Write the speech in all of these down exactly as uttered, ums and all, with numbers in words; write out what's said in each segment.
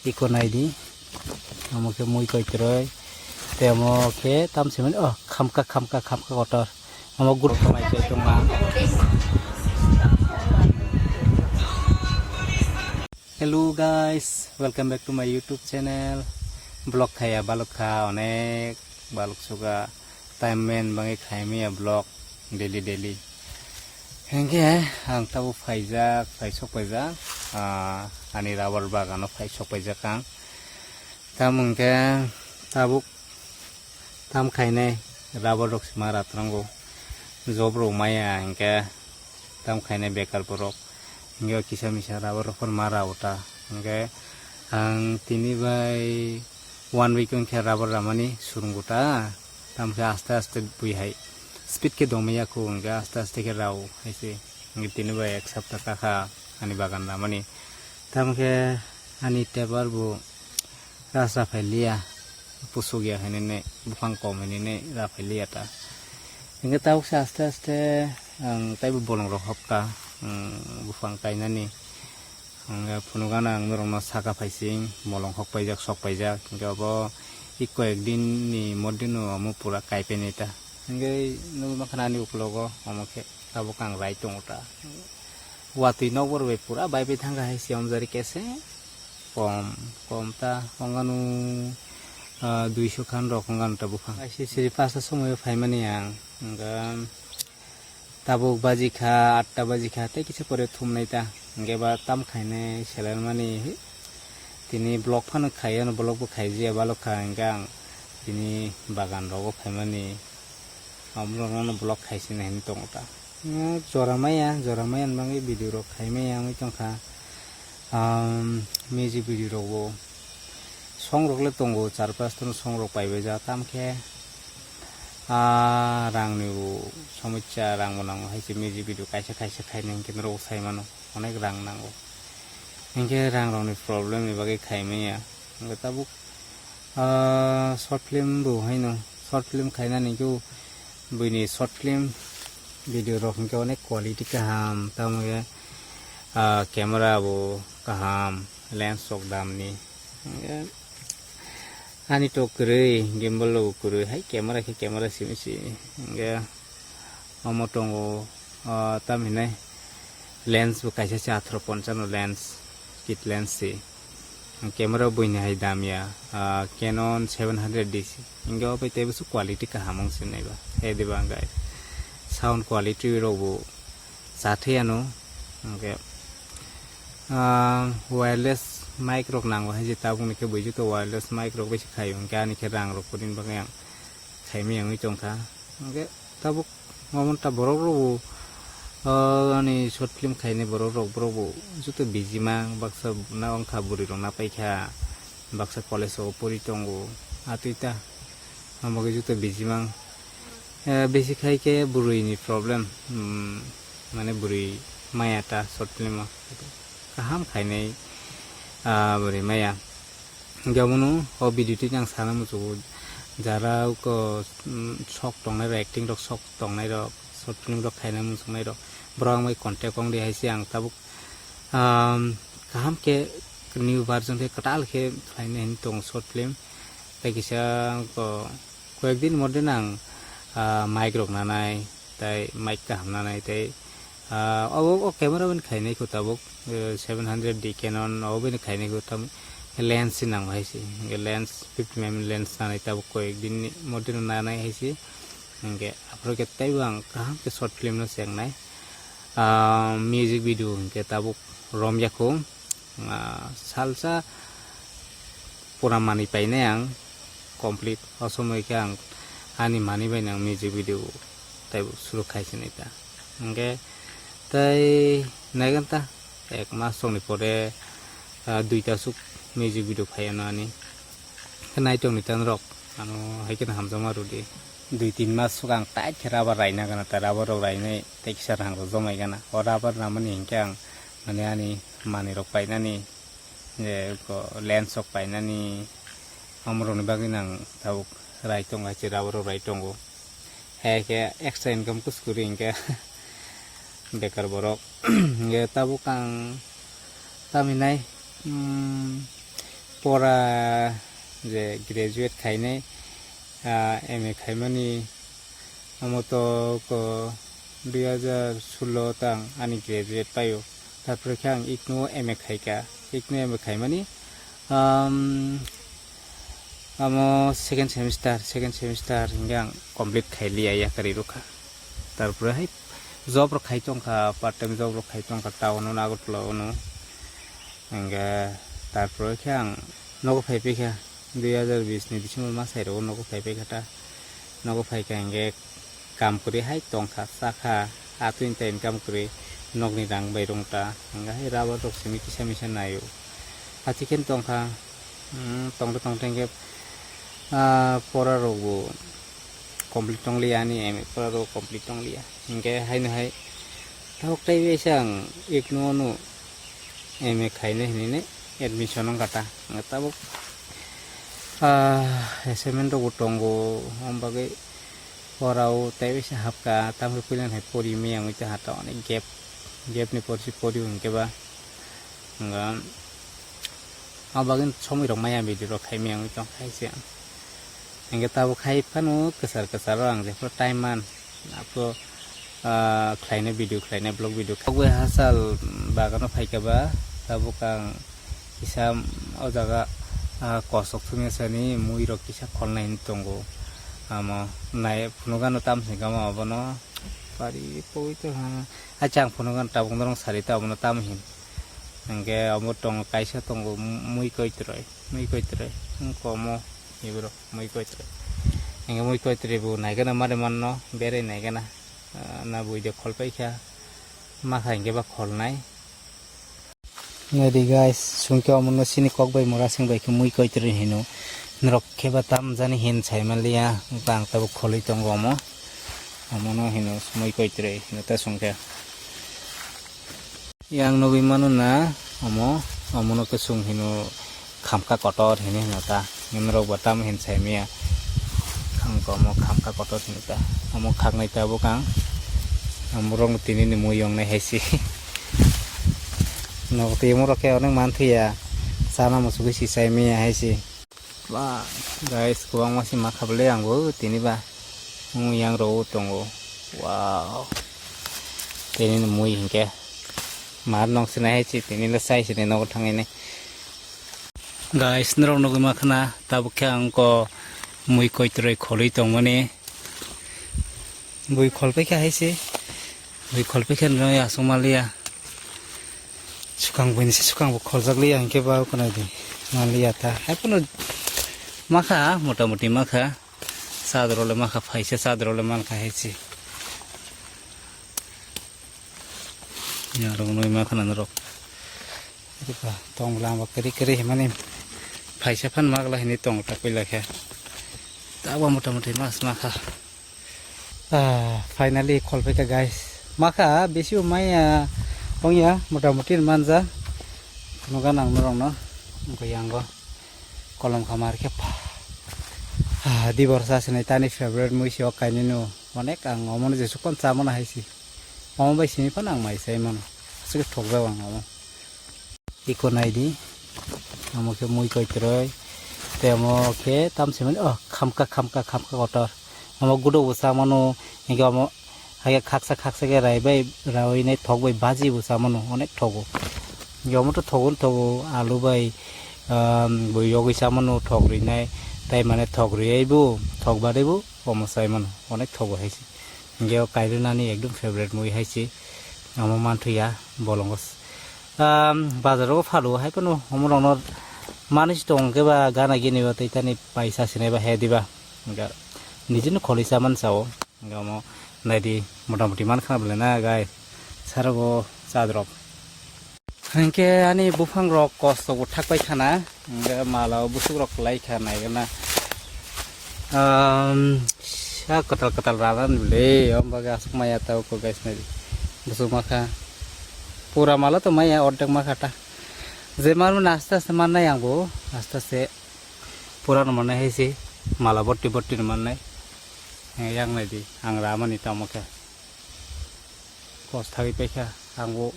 Iko naidi. Omo khe mui koitroi. Tei omo khe tam simani, oh, khamka, khamka, khamka kotor. Omo group mai khe tongma. Hello guys, welcome back to my YouTube channel. Vlog khaya balok kha onek balok suga time man bangi khaimaya vlog daily daily. Hingke ang tabo phaijak, phaisok paijak, ah, ani rubber bagano phaisok paijak ang. Tamo hingke tabuk tam khainai rubber rok sima ratrango job rok maya hingke tam khainai bekar borok hingke kisa misa rubber rok phano ma rao ta hingke ang tini bai one week wngkhe rubber ramani surungo ta tamkhe aste aste bui hai speed khe domya kho hingke aste aste khe rao hai se hingke tini bai ek sapta kakha ani bagan ramani tamkhe ani tebar bo. Ras raphai liya, pusuk ya hinwi nai, buphang kom hinwi nai raphai liya ta. Hingke tabuk se aste aste ang taibo bolong rok hokta, um, buphang kainani. Hingke phunukgana ang norokno saka phaising, bolong hok paijak, sok paijak. Hingke obo i koyek din ni modde no omo pura kaipai nai ta. Hingke nugwi mankha ani ukulogo omo khe tabuk ang rai tongo ta. Watwi nokbar bai pura bai bai thangkha hai se omjari kese. Kom, kom ta, ongano, ah, duiso khan rok ongano ta buphang. Kaisa siri pasta somoio phaimani ang, hingkha tabuk baji kha, atta baji kha, tei kisa pore thumnai ta, hingkhe ba tam khainai selermani, tini vlog phano khai, ano vlog bo khaijaya balok kha, hingkhe ang tini bagan rogo phaimani, amrok no vlog khai sinai hinwi tongo ta. Jora maya, jora maya ni bagwi video rok khai maya wngwi tongkha. Um, music video rok bo song rok le tongo, char pas tono song rok paibai ja, tam khe, ah, rang ni bo somosya, rang bo nango hai se music video kaisa kaisa khaina hinkhe norok sai mano, onek rang nango. Hinkhe rang rok ni problem ni bagwi khai maya. Hinkhe tabuk, ah, short film bo haino, short film khainani khe buini short film video rok hinkhe onek quality kaham, tamo khe, ah, camera bo kaham, lens rok damni. Hinkhe ani to kwrwi, gimbal rok kwrwi, hai camera khe camera simi si. Hinkhe omo tongo, ah, tam hinai lens bo kaisa se atharo ponchano lens, kit lens se. Camera buini hai dam ya, ah, Canon seven hundred D C. Hinkhe o bai teibo se quality kaham wng se naiba. He diba hwnkhe sound quality rok bo chathai ano. Hinkhe, ah, wireless mic rok nango hai je tabuk ni khe buijo to wireless mic rok bai se khaio. Hinkhe ani khe rang rok kwrwini bagwi ang khaimaya wngwi tongkha. Hinkhe tabuk omo ta borok rok bo, ah, ani short film khainai borok rok, borok bo joto busy mang, baksa na wngkha bwrwi rok na paikha, baksa college o pori tongo, atwi ta omo khe joto busy mang. Eh, besi khai khe bwrwi ni problem, hmm, mane bwrwi maya ta short film o kaham khainai, ah, bwrwi maya. Hinkhe omono o video twi ang sana muchungo, jara oko, mm, sok tongnai rok, acting rok sok tongnai rok, short film rok khaina muchungnai rok, borok ang bai contact wng di hai se ang tabuk, um, kaham khe new version khe kwtal khe khlaina hinwi tongo short film. Tei kisa ko-, koyek din modde nang, ah, mic rok nanai, tei mic kaham nanai, tei Ah, obo o camera bini khainai kho tabuk, eh, seven hundred D Canon obo bini khainai kho tam lens se nango hai se. Hinkhe lens fifty mm lens nanai tabuk koyek din ni modde no nanai hai se. Hinkhe aphuru khe teibo ang kaham khe short film no chengnai. Ah, music video hinkhe tabuk romya kho. Ah, salsa pura manwi painai ang complete. O somoi khe ang ani manwi bai nang music video tei suru khai sinai ta. Hinkhe tei naigan ta ek mas songni pore, ah, duita suk music video phai ano ani. Khe naitok ni tan rok ano hai kheno hamjakma rwdi. Dui tin mas suk ang tight khe rubber raina gana ta, rubber rok rainai tei kisa rang rok jomai gana. O rubber ramani hinkhe ang mane ani manwi rok painani je ko lens rok painani, omorokni bagwi nang tabuk rai tongo, hai se rubber rok rai tongo. Hai khe extra income kuskuri hinkhe bekar borok. Hinkhe tabuk ang tamhinai, mm, Pora je graduate khainai, ah, M A khaimani, omo to ko dui hajar sullo tang ani graduate paio. Tarpore khe ang igno M A khaika, igno M A khaimani, um, amo second semester, second semester hingke ang complete khailiya, yakarwi rwkha. Tarpore hai job rok khai tongkha, part time job rok khai tongkha town o, Agartala o no. Hingke tarpore khe ang nogo phai phaikha, dui hajar bis ni December mas hai rogo nogo phai phaikha ta. Nogo phaikha hingke kam kwrwi hai tongkha, chakha, atwini ta income kwrwi, nokni rang bai rwng ta. Hingke hai rubber rok simi kisa misa naio. Hati khe tongkha, mm, tongte tongte hingke, ah, pora rok bo complete tongliya ani M A pora rok complete tongliya. Hingke haino hai tabuk tei bai se ang igno no M A khainai hinui admission wngkha ta. Ang tabuk, ah, assignment rok bo tongo, om bagwi pora o tei bai se hapka, tamni puila hai pori maya wngwi tongkha ta, onek gap, gap ni por se pori hwnkhe ba. Hwnba, o bagwi somoi rok maya video rok khai maya wngwi tongkha hai se. Hingke tabuk khai phano kwchar kwchar o ang jephuru time man, aphuru, ah, khlainai video, khlainai vlog video. Tabuk bai hachal bagano phaikha ba, tabuk ang kisa o jaga, ah, kosok thumya sani mui rok kisa kholnai hinwi tongo. Amo nai phunukgano tamsong khe omo abono pari pogwi tongha. Acha ang phunukgano tabuk norok sari ta abono tamo hin. Hingke omo tongo, kaisa tongo, mui koitroi, mui koitroi, wngkha omo, iborok mui koitroi. Hingke mui koitroi bo naikhe na mari manno, berei naikhe na, ah, na buide kholpaikha, makha hingke ba kholnai. Naidi guys, chwngkhe omono chini kok bai mora seng bai khe mui koitroi hino, norok khe ba tam jani hin sai manliya, wngkha ang tabuk kholoi tongo omo, omono hino mui koitroi hino ta chwngkhe. Yang nugwi mano na omo, omono khe chwng hino khamka kotor hinwi hino ta. Norok bo tamo hin sai maya. Ang ko omo khamka kotor hino ta. Omo khaknai tabuk ang. Ang borok no tini ni mui yong nai hai se. Nok twi omo rok khe onek man thuya. Chana muchugwi si sai maya hai se. Ba, guys, kwbangma se ma kha bwle ang bo tini ba. Mui yang rw tongo. Wow. Tini ni mui hinkhe. Mar nong sinai hai se tini le sai sini nogo thangwi nai. Guys, norok nugwi ma khna tabuk khe ang ko mui koitroi kholwi tongmani. Bui kholpai kha hai se. Bui kholpai khe no aswk manliya. Swkang buini se swkang bo kholjak liya hinkhe ba oko naidi. Manliya ta. Hai phano makha, mota moti makha. Sadrole makha phaisa, sadrole mankha hai se. Yarok nui makha na norok. Tong lama kari kari himani phaisa phan magla hini tong ta puila khe. Tabo mota moti mas makha. Ah, finally kholpai kha guys. Makha bisi bo maya ongya mota moti manja. Nuga nang norok no. Wngkha yango kolom khamar khe pha. Ah, di borsa sinai tani favorite mui si o kainwi no. Onek ang omono jesuk phano chamano hai si. Omo bai simi phano ang mai sai mano. Aswk thokjak ang omo. Iko naidi. Omo khe mui koitroi. Tei omo khe tam simani, oh, khamka, khamka, khamka kotor. Omo gudo bo chamano, hinkhe omo haikhe khaksa, khaksa khe rai bai, rai nai thok bai baji bo chamano, onek thogo. Hinkhe omo to thogo, thogo, alu bai, um, bo yogwi chamano thok rinai, tai mane thok riai bo, thok badai bo, omo sai mano, onek thogo hai se. Hinkhe o kairwi nani ekdom favorite mui hai se, omo manthuya bolongo. Um, bazar o phalo hai phano omo rokno manwi se tong khe ba gana gini ba tei tani paisa sinai ba he diba. Hinkhe nijini kholwi cha man cha o. Hinkhe omo naidi motamoti man khana bwle na gai sara bo cha drop. Hinkhe ani buphang rok kosto bo thak pai khana. Hinkhe mala o busuk rok kwlai kha nai gana. Um, sa kwtal kwtal rana ni bwle, om bagwi aswk maya ta oko guys nai. Busuk makha. Pura mala to maya ordek makha ta. Je mar mane aste aste mannai ang bo, aste aste pura no mannai hai se, mala botti botti no mannai. Eh, yang nai di, ang ramani tamo khe. Kos thagwi paikha, ang bo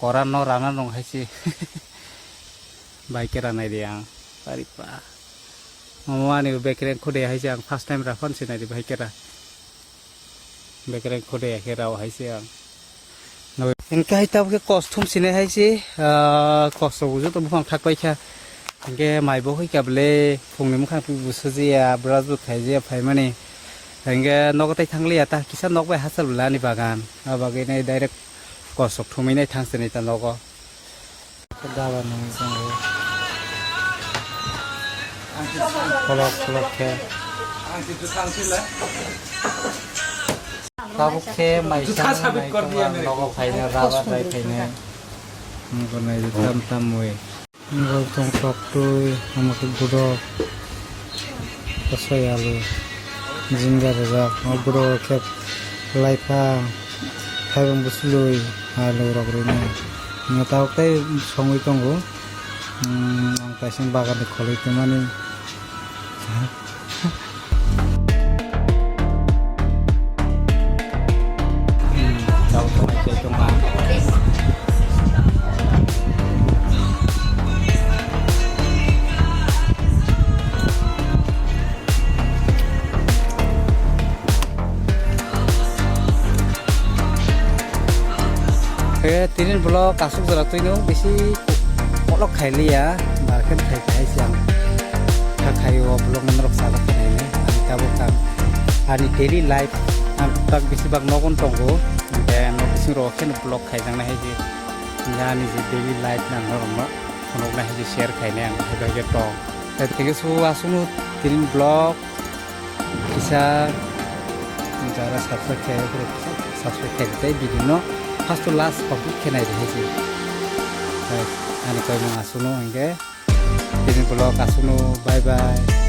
kora no rana nong hai se. Bai kera nai di ang. Pari pa. Mama ani bekereng khude hai se ang first time ra phone se nai di bai kera. Bekereng khude ya khe rao hai se ang. Hingke hai tabuk khe kos thum sinai hai se, ah, kos rok joto buphang thak pai kha. Hingke mai bo hai kha bele phungni mukhang twi bo sujiya, brush bo khaijiya phaimani. Hingke nogo tai thangliya ta kisa nok bai hachal bela ani bagan. Ah bagwi nai direct kos rok thumui nai thang sini ta nogo. Daba nungwi tongo. Kolok kolok khe. Tabuk khe mai nogo phaina rubber bai phaina. Nungkha nai tam tam mui. Nungkha tong tok twi, omo khe budok. Kwchai alu, jinga rwjak, o bwrwi khe laiphang, thaibang bwswlwi, alu rok rwinai. Nwng tabuk tei songwi tongo. Nwng ang kaisa bagan ni kholwi tongmani. Tabuk tongmani tei tongma. Khe tinin vlog aswk jora twino bisi kolok khailiya, bar khe khai khai se ang kha khai o vlog norok sajak khaini ang tabuk ang ani daily life ang tak bisi bak nogon tongo, hingke nok bising rok khe vlog khaijaknai hai se ani je daily life nang norok no phunuknai hai se share khainai ang hai bai khe tong. Thank you so aswkno tinin vlog kisa jara subscribe khe subscribe khe tei video no first to last complete khe nai hai se. Ani koi mung aswkno hingke tinin vlog aswkno bye bye.